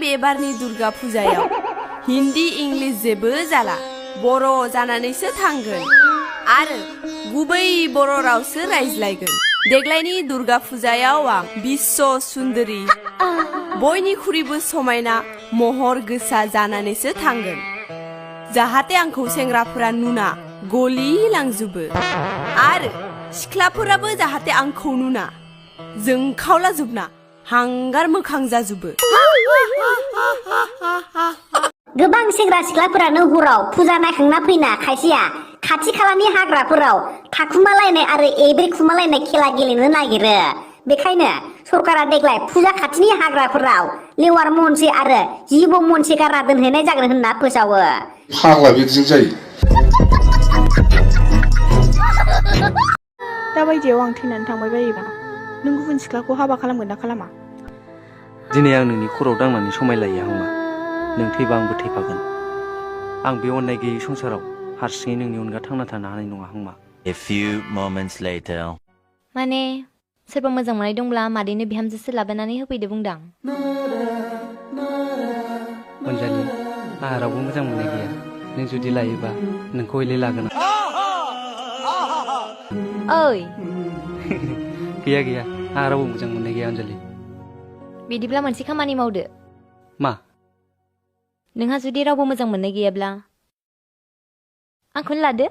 बे बारनि दुर्गा फुजायाव हिन्दी इंलिश जेबो जाला बर' जानानैसो थांगोन आरो गुबै बर' रावसो रायज्लायगोन देग्लायनि दुर्गा फुजायाव आं बिश्व सुन्दरी बयनिख्रुइबो समायना महर गोसा जानानैसो थांगोन जाहाथे आंखौ सेंग्राफोरा नुना गलिलांजोबो आरो सिख्लाफोराबो जाहाथे आंखौ नुना जोंखावला जोबना हांगार मोखां जाजोबो गोबां सेंग्रा सिख्लाफोरानो हराव फुजा नायखांना फैना खायसेया खाथि खालानि हाग्राफोराव थाखुमालायनाय आरो एब्रेखुमालायनाय खेला गेलेनो नागिरो बेखायनो सरकारा देग्लाय फुजा खाथिनि हाग्राफोराव लेवार मनसे आरो जिबौ मनसे गारना दोनहैनाय जागोन होनना फोसावो फाग्ला बिदिजों जायो दा बायदियाव आं थैनानै थांबाय बायोबा नों गुबुन सिख्लाखौ हाबा खालामगोन ना खालामा दिनै आं नोंनि खर'आव दांनानै समायलायो हांमा नों थैबा आंबो थैफागोन आं बे अननाय गैयै संसाराव हारसिङै नोंनि अनगा थांना थानो हानाय नङा हांमा A few moments later माने सोरबा मोजां मोननाय दंब्ला मादैनो बिहामजोसो लाबोनानै होफैदो बुंदां अनजालि आंहा रावबो मोजां मोननाय गैया नों जुदि लायोबा नोंखौ हयले लागोन ओइ गैया गैया आंहा रावबो मोजां मोननाय गैया अनजालि बिदिब्ला मोनसे खामानि मावदो मा नोंहा जुदि रावबो मोजां मोननाय गैयाब्ला आंखौनो लादो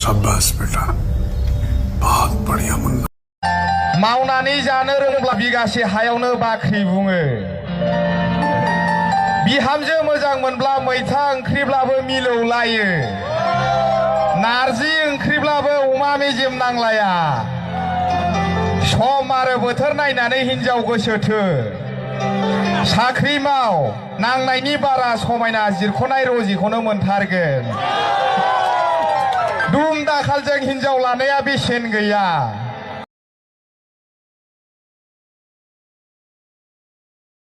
शाबाश बेटा बहुत बढ़िया मुन्ना मावनानै जानो रोंब्ला बिगासे हायावनो बाख्रि बुङो बिहामजो मोजां मोनब्ला मैथा ओंख्रिब्लाबो मिलौलायो नारजि ओंख्रिब्लाबो अमा मेजेम नांलाया सम आरो बोथोर नायनानै हिनजाव गोसोथो साख्रि माव नांनायनि बारा समायना जिरख'नाय रजिखौनो मोनथारगोन दुम दाखालजों हिनजाव लानाया बेसेन गैया